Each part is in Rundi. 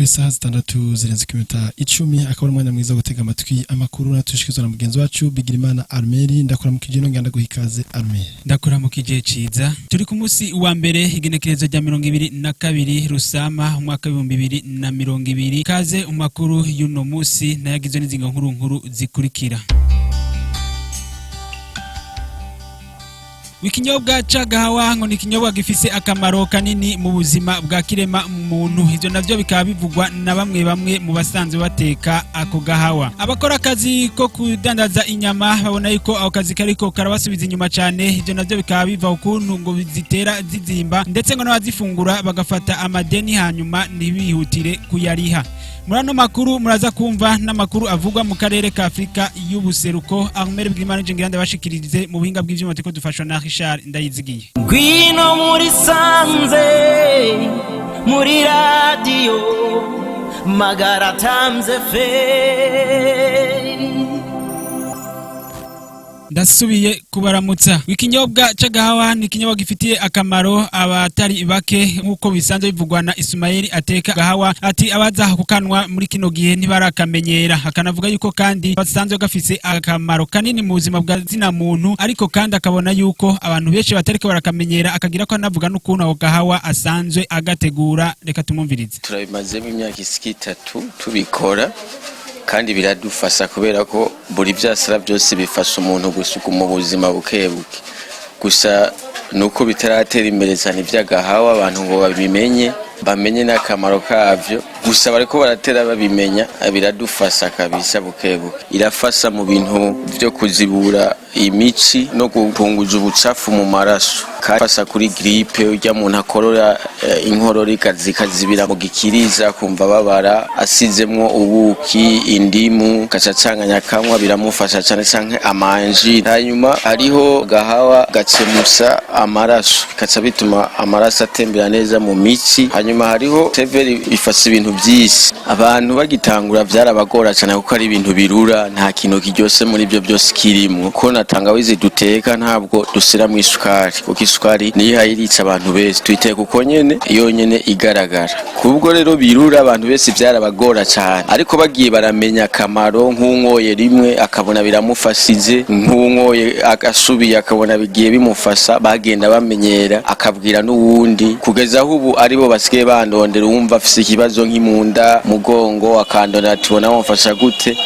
Isaha 6 zirenze ku minota 10, akaba ari umwanya mwiza wo gutega amatwi amakuru natushikizwa na mugenzi wacu Bigirimana Armeri. Ndakuramukije, no ngenda guha ikaze, Armeri. Ndakuramukije, Ciza. Turi ku munsi wa mbere, igenekerezo rya 22 Rusama umwaka w'2020. Kaze umakuru y'uno munsi nayagizwe n'izinga nkuru nkuru zikurikira. Ikinyobwa c'agahawa ngo ni ikinyobwa gifise akamaro kanini mu buzima bwa kirema muntu. Ivyo navyo bikaba bivugwa na bamwe bamwe mu basanzwe bateka ako gahawa. Abakora akazi ko kudandaza inyama babona yuko ako kazi kariko karabasubiza inyuma cane. Ivyo navyo bikaba biva ukuntu ngo zitera zizimba, ndetse ngo n'abazifungura bagafata amadeni hanyuma ntibihutire kuyariha. Muri ano makuru muraza kumva n'amakuru avugwa mu karere ka Afrika y'ubuseruko. Ahmed Bwimana ngira ndabashikirize, mu buhinga bw'ivyuma turiko dufashwa na Richard Ndayizigiye. Ngwino muri sanze, muri radiyo Magara Times FM. Ndasubiye kubaramutsa. Ikinyobwa c'agahawa ni ikinyobwa gifitiye akamaro abatari bake, nk'uko bisanzwe bivugwa na Ismail ateka gahawa. Ati abaza kukanwa muri kino gihe ntibarakamenyera. Akanavuga yuko kandi basanzwe gafise akamaro kanini mu buzima bwa zina muntu, ariko kandi akabona yuko abantu benshi batariko barakamenyera. Akagira ko anavuga n'ukuntu ako gahawa asanzwe agategura. Reka tumumvirize. Turabimazemo imyaka isika 3 tubikora, kandi biradufasha kubera ko buri vyasara byose bifasha umuntu gusuka mu buzima buke buke. Gusa nuko bitaratera imbere cyane ivy'agahawa, abantu ngo babimenye, bamenye n'akamaro kavyo. Gusa bariko baratera babimenya. Biradufasha kabisa buke buke. Irafasha mu bintu vyo kuzibura imitsi no gupunguza ubucafu mu maraso. Kafasha kuri grippe, urya muntu akorora inkorora ikazibira mu gikiriza, kumva babara, asizemwo ubuki, indimu, gaca akanywa, biramufasha cyane, canke amanji. Hanyuma hariho gahawa gacemusa amaraso, bikaca bituma amaraso atembera neza mu mitsi. Hanyuma hariho severi, ifasha ibintu byinshi. Abantu bagitangura vyarabagora cyane kuko ari ibintu birura, nta kintu kiryose muri ibyo byose kirimwo. Ko na tangawizi duteka ntabwo dusiramwo isukari, kuko isukari niyo irica abantu benshi. Tuyiteka uko nyene yonyene igaragara. Kubwo rero birura, abantu benshi vyarabagora cyane, ariko bagiye baramenya akamaro, nk'unwoye rimwe akabona biramufashije, nk'unwoye agasubiye akabona bigiye bimufasha, bagenda bamenyera, akabwira n'uwundi, kugeza aho ubu aribo basigaye bandondera. Uwumva afise ikibazo nk'imunda, mugongo, akandondera, tubona wamufasha gute,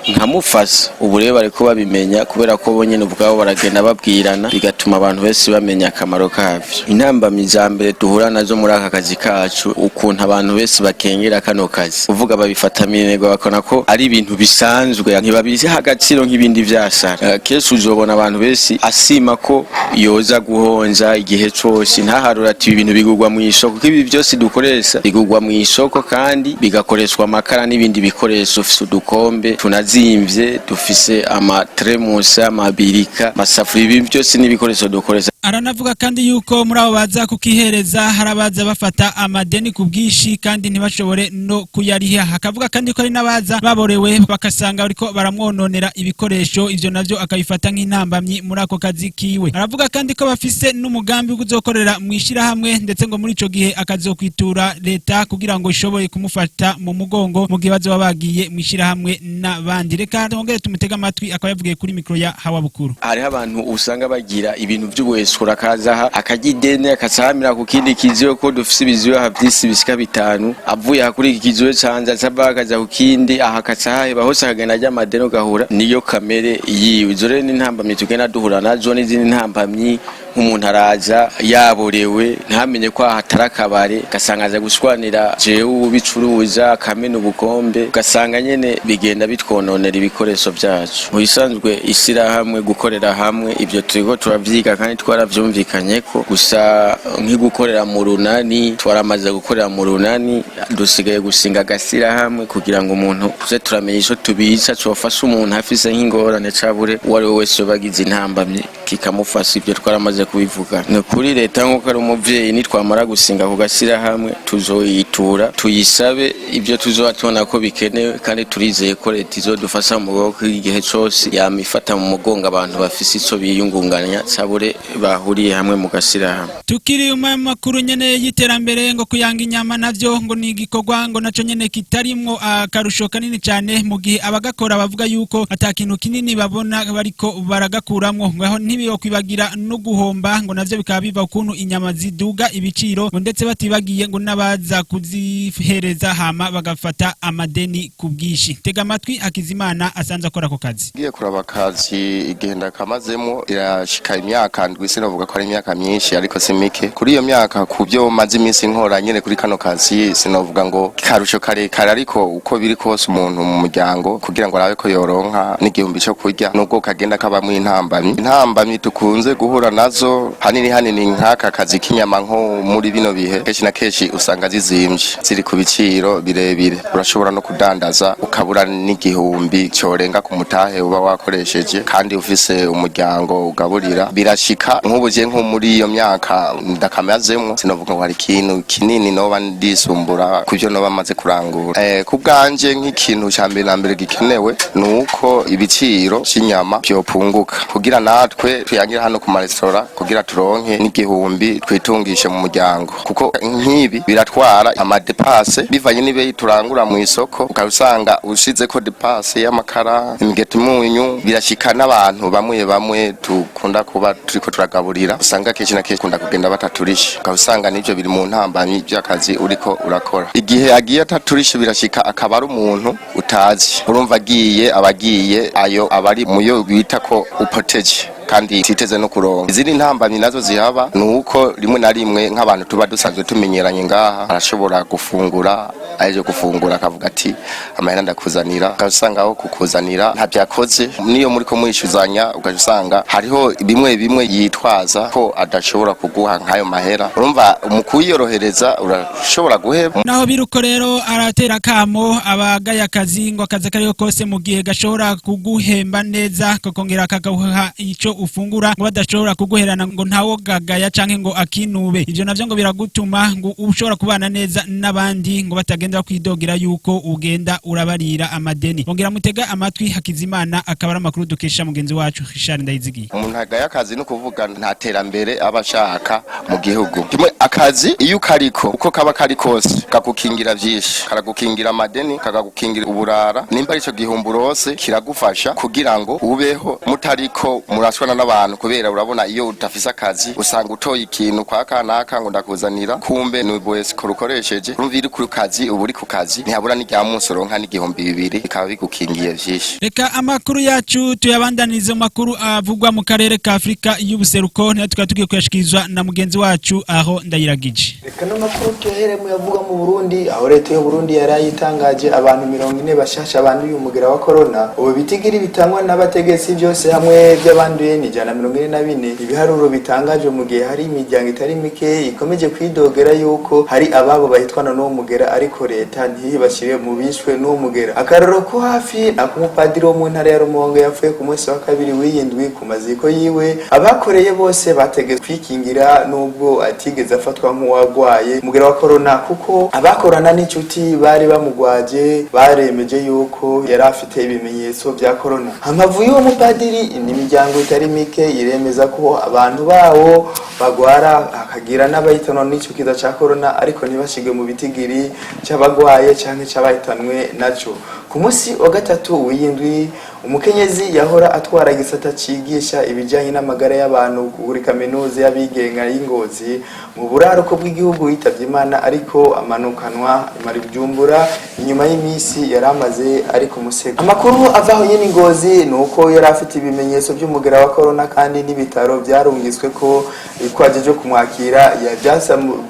nkamufasha. Ubu rero bariko babimenya kubera ko bo nyene ubwabo baragenda babwirana, bigatuma abantu benshi bamenya akamaro kavyo. Intambamyi za mbere duhura nazo muri aka kazi kacu, ukuntu abantu benshi bakengera kano kazi, uvuga babifata minenegwa, bakabona ko ari ibintu bisanzwe, ntibabiha agaciro nk'ibindi vyasara. Kenshi uzobona abantu benshi asima ko yoza guhonja igihe cose, ntaharura ati ibi bintu bigurwa mu isoko, kuko ibi byose dukoresha bigurwa mu isoko kandi bigakoreshwa amakara n'ibindi bikoresho. Ufise udukombe tunazimvye, dufise amatremusi, amabirika, amasafuriya, ibi byose n'ibikoresho dukoresha. Aranavuga kandi yuko muri abo baza kukihereza hari abaza bafata amadeni ku bwinshi kandi ntibashobore no kuyariha. Akavuga kandi ko hari n'abaza baborewe, bakasanga bariko baramwononera ibikoresho. Ivyo navyo akabifata nk'intambamyi muri ako kazi kiwe. Aravuga kandi ko bafise n'umugambi wo kuzokorera mu ishirahamwe, ndetse ngo muri ico gihe akazokwitura leta kugira ngo ishobore kumufata mu mugongo mu gihe bazoba bagiye mu ishirahamwe n'abandi. Reka twongere tumutege amatwi, akaba yavugiye kuri mikro ya Hawa Bukuru. Hariho abantu usanga bagira ibintu by'ubuhesura, akaza aha akarya ideni, akacahamira ku kindi kiziwe, ko dufise ibiziwe aha vyisi bisika 5. Avuye aha kuri iki kiziwe canje, acava akaja ku kindi, aha akaca haheba hose, akagenda arya amadeni, ugahura niyo kamere yiwe. Izo rero ni intambamyi tugenda duhura nazo. N'izindi ntambamyi, nk'umuntu araza yaborewe, ntamenye ko aha atari akabare, ugasanga aza gushwanira jewe ubicuruza, akamena ubukombe, ugasanga nyene bigenda bitwononera ibikoresho vyacu. Mu bisanzwe ishyirahamwe, gukorera hamwe, ibyo turiko turavyiga kandi twaravyumvikanye ko gusa nk'igukorera mu runani, twaramaze gukorera mu runani, dusigaye gusinga agashyirahamwe kugira ngo umuntu tuze turamenya ico tubica cofasha umuntu afise nk'ingorane, cabure uwo ari we wese yoba agize intambamyi kikamufasha. Ibyo twaramaze kubivuga. Ni kuri leta, nk'uko ari umuvyeyi, nitwamara gusinga ku gashyirahamwe tuzoyitura, tuyisabe ibyo tuzoba tubona ko bikenewe, kandi turizeye ko leta izodufasha mu maboko igihe cose, yama ifata mu mugongo abantu bafise ico biyungunganya cabure. bahuriye hamwe mu gashyirahamwe. Tukiri mu makuru nyene y'iterambere, ngo kuyanga inyama navyo ngo ni igikorwa ngo naco nyene kitarimwo akarusho kanini cyane, mu gihe abagakora bavuga yuko ata kintu kinini babona bariko baragakuramwo. Ngo aho ntibiyo kwibagira no guhomba, ngo navyo bikaba biva ukuntu inyama ziduga ibiciro, ngo ndetse batibagiye ngo n'abaza kuzihereza hama bagafata amadeni ku bwinshi. Tega amatwi Hakizimana asanzwe akora ako kazi. Ngiye kuraba akazi, igihe ndakamazemo irashika imyaka 7. Sinovuga ko ari imyaka myinshi, ariko si mike. Kuri iyo myaka, ku byo maze iminsi nkora nyene kuri kano kazi, sinovuga ngo karusho karekare, ariko uko biri kose umuntu mu muryango kugira ngo arabe ko yoronka n'igihumbi cyo kurya, nubwo kagenda kabamwo intambamyi. Intambamyi dukunze guhura nazo hanini hanini nk'aka kazi k'inyama, nko muri bino bihe, kenshi na kenshi usanga zizimvye, ziri ku biciro birebire. Urashobora no kudandaza ukabura n'igihumbi corenga ku mutahe uba wakoresheje, kandi ufise umuryango ugaburira. Birashika nk'ubu je nko muri iyo myaka ndakamazemwo, sinovuga ngo hari ikintu kinini noba ndisumbura ku byo noba maze kurangura. Ku bwanje, nk'ikintu ca mbere na mbere gikenewe ni uko ibiciro vy'inyama vyopunguka, kugira natwe tuyangira hano ku maresitora, kugira turonke n'igihumbi twitungishe mu muryango, kuko nk'ibi biratwara ama dépenses bivanye n'ibeyi turangura mu isoko, ukaba usanga ushizeko dépenses y'amakara, imigeto, umunyu. Birashika n'abantu bamwe bamwe dukunda kuba turiko turagaburira, usanga kenshi na kenshi kunda kugenda bataturishe, ukaba usanga n'ivyo biri mu ntambamyi by'akazi uriko urakora. Igihe agiye ataturishe, birashika akaba ari umuntu utazi, urumva agiye aba agiye, ayo aba ari muyo bita ko upoteje kandi titeze no kuronka. Izindi ntambamyi nazo zihaba ni uko rimwe na rimwe nk'abantu tuba dusanzwe tumenyeranye ngaha, arashobora gufungura, aheje gufungura akavuga ati: "Amahera ndakuzanira", ugasanga aho kukuzanira ntabyakoze. Niyo muri ko mwishyuzanya, ugaca usanga hariho bimwe bimwe yitwaza ko adashobora kuguha nk'ayo mahera. Urumva mu kuyorohereza urashobora guheba. Naho biruko rero, aratera akamo abagaya akazi ngo akazi akariho kose, mu gihe gashobora kuguhemba neza kakongera kakaguha ico ufungura, ngo badashobora kuguherana, ngo ntawo gagaya canke ngo akinube. Ivyo navyo ngo biragutuma ngo ushobora kubana neza n'abandi, ngo batagenda bakwidogera yuko ugenda urabarira amadeni. Ongera mutega amatwi Hakizimana, akaba ari amakuru dukesha mugenzi wacu Richard Ndayizigiye. Umuntu agaye akazi no kuvuga nta terambere aba ashaka mu gihugu kimwe. Akazi iyo ukariko, uko kaba kari kose, kagukingira vyinshi: karagukingira amadeni, kakagukingira uburara, nimba arico gihumbi urose kiragufasha kugira ngo ubeho mutariko murashwana n'abantu, kubera urabona iyo udafise akazi usanga utoye ikintu kwa kanaka ngo ndakuzanira, kumbe ni bwese rukoresheje. Urumva iri ku kazi, uba uri ku kazi, ntihabura n'irya munsi uronka n'igihumbi 2, bikaba bigukingiye vyinshi. Reka amakuru yacu tuyabandanize mu makuru avugwa mu karere ka Afurika y'ubuseruko, niyo tukaba tugiye kuyashikirizwa na mugenzi wacu aho Ndayiragije. Reka n'amakuru tuhere mu yavuga mu Burundi, aho leta y'u Burundi yari yitangaje abantu 40 bashasha banduye umugera wa corona. Ubu bitigiri bitangwa n'abategetsi byose hamwe by'abanduye ni 144. Ibiharuro bitangaje mu gihe hari imiryango itari mike ikomeje kwidogera yuko hari ababo bahitwana n'uwo mugera, ariko leta ntiyibashire mu bishwe n'uwo mugera. Akarorero ko hafi ak'umupadiri wo mu ntara ya Rumonge yapfuye ku munsi wa kabiri w'iyindwi. Ku maziko yiwe abakoreye bose bategetswe kwikingira, nubwo atigeze afatwa nk'uwagwaye umugera wa corona, kuko abakorana n'inshuti bari bamugwaje baremeje yuko yari afite ibimenyetso bya corona. Amavu y'uwo mupadiri, n'imiryango itari mike iremeza ko abantu bawo bagwara, hakagira n'abahitanwa n'icyo kiza ca corona, ariko ntibashigwe mu bitigiri c'abagwaye canke c'abahitanwe naco. Ku munsi wa gatatu w'iyindwi, umukenyezi yahora atwara igisata cigisha ibijanye n'amagara y'abantu kuri kaminuza y'abigenga y'Ingozi mu buraruko bw'igihugu yitavye Imana, ariko amanukanwa imara Bujumbura inyuma y'iminsi yari amaze ari ku musego. Amakuru avaho nyene Ingozi ni uko yari afite ibimenyetso by'umugera wa corona, kandi n'ibitaro byarungitswe ko ikwaje kumwakira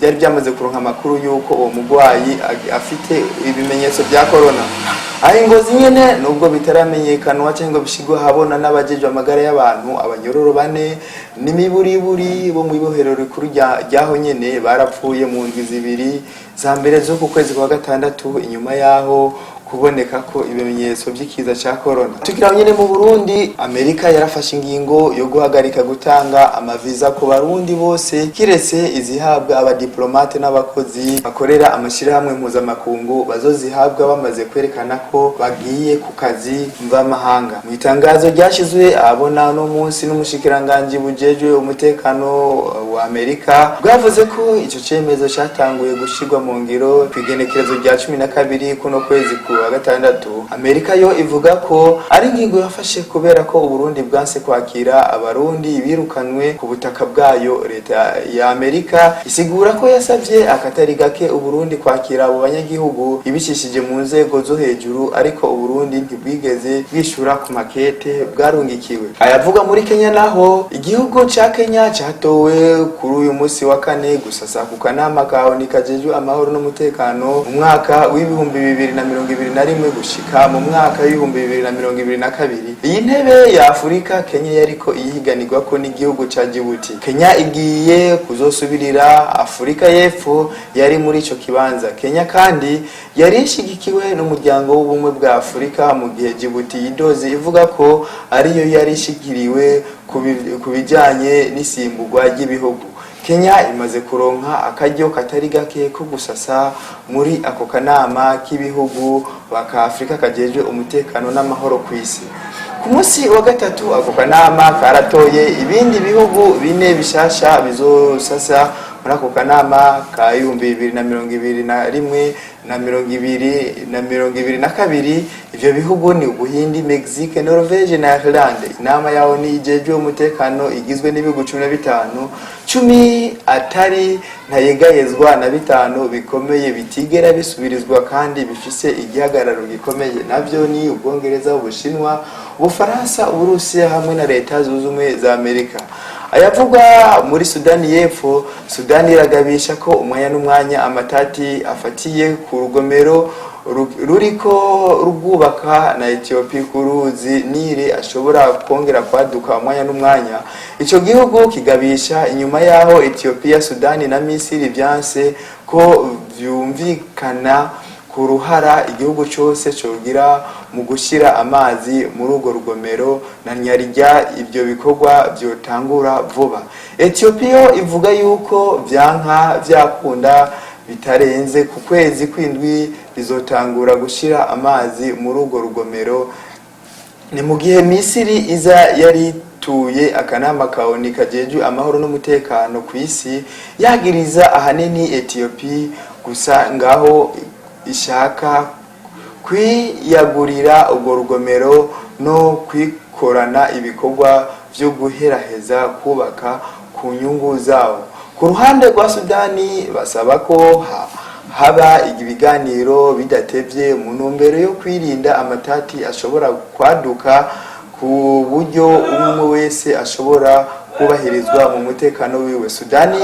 byari byamaze kuronka amakuru y'uko uwo mugwayi afite ibimenyetso bya corona. Aho Ingozi nyene, nubwo bitaramenyekanwa cyangwa ngo bishigwe habona n'abajejwe amagara y'abantu, abanyororo bane n'imiburiburi bo mu ibohero rikuru ryaho nyene barapfuye mu ndwi 2 za mbere zo ku kwezi kwa gatandatu, inyuma yaho kuboneka ko ibimenyetso by'ikiza ca corona. Tukiri nyene mu Burundi, Amerika yarafashe ingingo yo guhagarika gutanga amaviza ku Barundi bose, kiretse izihabwa abadiplomate n'abakozi bakorera amashirahamwe mpuzamakungu bazozihabwa bamaze kwerekana ko bagiye ku kazi mvamahanga. Mu itangazo ryashizwe abona no munsi n'umushikiranganji bujejwe umutekano wa Amerika, bwavuze ko ico cemezo catanguye gushirwa mu ngiro kw'igenekerezo rya 12 kuno kwezi ku wa gatandatu. Amerika yo ivuga ko ari ingingo yafashe kubera ko Uburundi bwanse kwakira Abarundi birukanwe ku butaka bwayo. Leta ya Amerika isigura ko yasavye akatari gake Uburundi kwakira abo banyagihugu ibicishije mu nzego zo hejuru, ariko Uburundi ntibwigeze bwishura ku makete bwarungikiwe. Ayavuga muri Kenya naho, igihugu ca Kenya catowe kuri uyu munsi wa kane gusasa ku kanama ka ONU kajejwe amahoro n'umutekano mu mwaka w'2021 gushika mu mwaka w'2022. Iyi ntebe ya Afurika, Kenya yariko iyihiganirwako n'igihugu ca Djibouti. Kenya igiye kuzosubirira Afurika y'Epfo yari muri ico kibanza. Kenya kandi yari ishigikiwe n'Umuryango w'Ubumwe bwa Afurika, mu gihe Djibouti yidoze ivuga ko ariyo yari ishigiriwe ku bijanye n'isimburwa ry'ibihugu. Kenya imaze kuronka akaryo katari gake ko gusasa muri ako kanama k'ibihugu baka Afurika kajejwe umutekano n'amahoro ku isi. Ku munsi wa gatatu, ako kanama karatoye ibindi bihugu bine bishasha bizosasa muri ako kanama ka 2021 na 2022. Ivyo bihugu ni Ubuhindi, Mexique, Norvege na Ireland. Inama yawo ni ijejwe umutekano igizwe n'ibihugu 15, 10 atari ntayegayezwa na bitanu bikomeye bitigera bisubirizwa kandi bifise igihagararo gikomeye. Navyo ni Ubwongereza, Ubushinwa, Ubufaransa, Uburusiya hamwe na Leta Zunze Ubumwe za Amerika. Ayavugwa muri Sudani y'Epfo, Sudani iragabisha ko umwanya n'umwanya amatati afatiye ku rugomero ruriko rwubaka na Ethiopia ku ruzi Nile ashobora kongera kwaduka umwanya n'umwanya. Ico gihugu kigabisha inyuma yaho Ethiopia, Sudani na Misiri vyanse ko vyumvikana ku ruhara igihugu cyose cogira mu gushyira amazi muri urwo rugomero, na nyarijya ibyo bikorwa vyotangura vuba. Ethiopia ivuga yuko vyanka vyakunda bitarenze ku kwezi kw'indwi bizotangura gushyira amazi muri urwo rugomero. Ni mu gihe Misiri iza yari ituye akanama ka ONU kajejwe amahoro n'umutekano ku isi, yagiriza ahanini Ethiopia gusa ngaho ishaka kwiyagurira urwo rugomero no kwikorana ibikorwa vyo guheraheza kubaka ku nyungu zawo. Ku ruhande rwa Sudani, basaba ko haba ibiganiro bidatevye mu ntumbero yo kwirinda amatati ashobora kwaduka, ku buryo umwe wese ashobora kubahirizwa mu mutekano wiwe. Sudani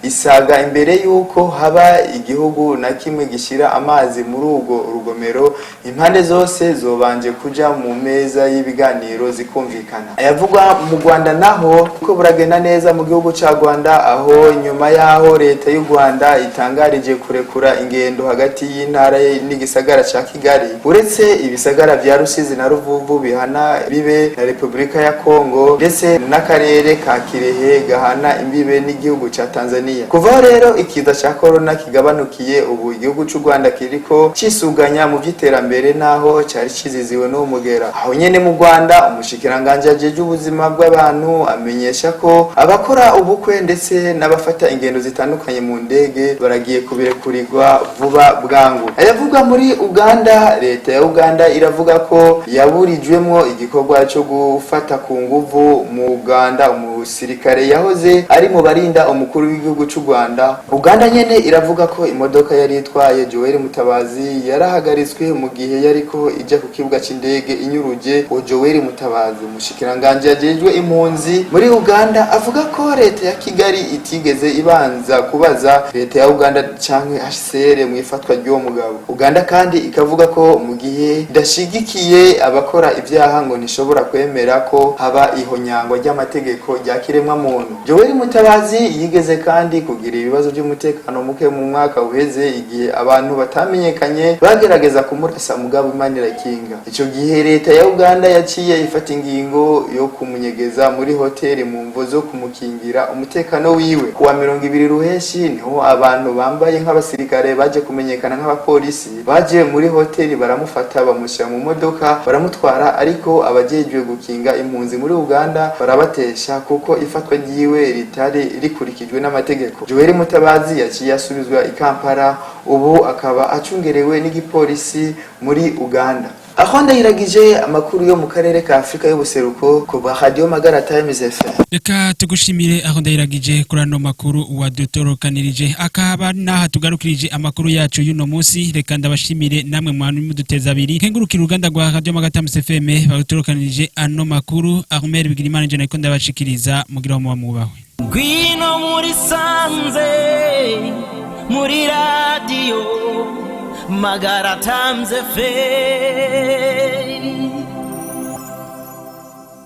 isaga imbere y'uko haba igihugu na kimwe gishyira amazi muri urwo rugomero, impande zose zobanje kuja mu meza y'ibiganiro zikumvikana. Ayavugwa mu Rwanda naho, ko buragenda neza mu gihugu ca Rwanda, aho nyuma y'aho leta y'u Rwanda itangarije kurekura ingendo hagati y'intara n'igisagara ca Kigali, uretse ibisagara vya Rusizi na Ruvuvu bihana bibe na Repubulika ya Kongo, ndetse n'akarere ka Kirehe gahana imbibe n'igihugu ca Tanzania. Kuvaho rero ikiza ca corona kigabanukiye, ubu igihugu c'u Rwanda kiriko cisuganya mu vy'iterambere, naho cari ciziziwe n'uwo mugera. Aho nyene mu Rwanda, umushikiranganje ajejwe ubuzima bw'abantu amenyesha ko abakora ubukwe ndetse n'abafata ingendo zitandukanye mu ndege baragiye kubirekurirwa vuba bwangu. Ayavugwa muri Uganda, leta ya Uganda iravuga ko yaburijwemwo igikorwa cyo gufata ku nguvu mu Uganda umusirikare yahoze ari mu barinda umukuru w'igihugu c'u Rwanda. Uganda nyene iravuga ko imodoka yari itwaye Joel Mutabazi yarahagaritswe mu gihe yariko ija ku kibuga c'indege inyuruje uwo Joel Mutabazi. Umushikiranganje ajejwe impunzi muri Uganda avuga ko leta ya Kigali itigeze ibanza kubaza leta ya Uganda canke HCR mu ifatwa ry'uwo mugabo. Uganda kandi ikavuga ko mu gihe idashigikiye abakora ibyaha, ngo ntishobora kwemera ko haba ihonyangwa ry'amategeko rya vya kiremwa muntu. Joel Mutabazi yigeze kandi kugira ibibazo by'umutekano muke mu mwaka uheze, igihe abantu batamenyekanye bagerageza kumurasa, mugabo Imana irakinga. Ico gihe leta ya Uganda yaciye ifata ingingo yo kumunyegeza muri hoteli mu mvo zo kumukingira umutekano wiwe. Kuwa 20 Ruheshi niho abantu bambaye nk'abasirikare baje kumenyekana nk'abapolisi baje muri hoteli, baramufata, bamushyira mu modoka, baramutwara, ariko abajejwe gukinga impunzi muri Uganda barabatesha kuko ifatwa ryiwe ritari rikurikijwe n'amategeko. Joel Mutabazi yaciye asubizwa i Kampala, ubu akaba acungerewe n'igipolisi muri Uganda. Aho ndahiragije amakuru yo mu karere ka Afrika y'ubuseruko ku bwa Radio Magara Times FM. Reka tugushimire aho ndahiragije kuri ano makuru wadutorokanirije. Akaba naha tugarukirije amakuru yacu y'uno munsi. Reka ndabashimire namwe mwantu muduteza abiri, nkengurukira uruganda rwa Radio Magara Times FM badutorokanirije ano makuru. Ahmed Bigirimana nje nariko ndabashikiriza, mugira muba mwubahwe. Ngwino muri sanze, muri radiyo Magara Times FM.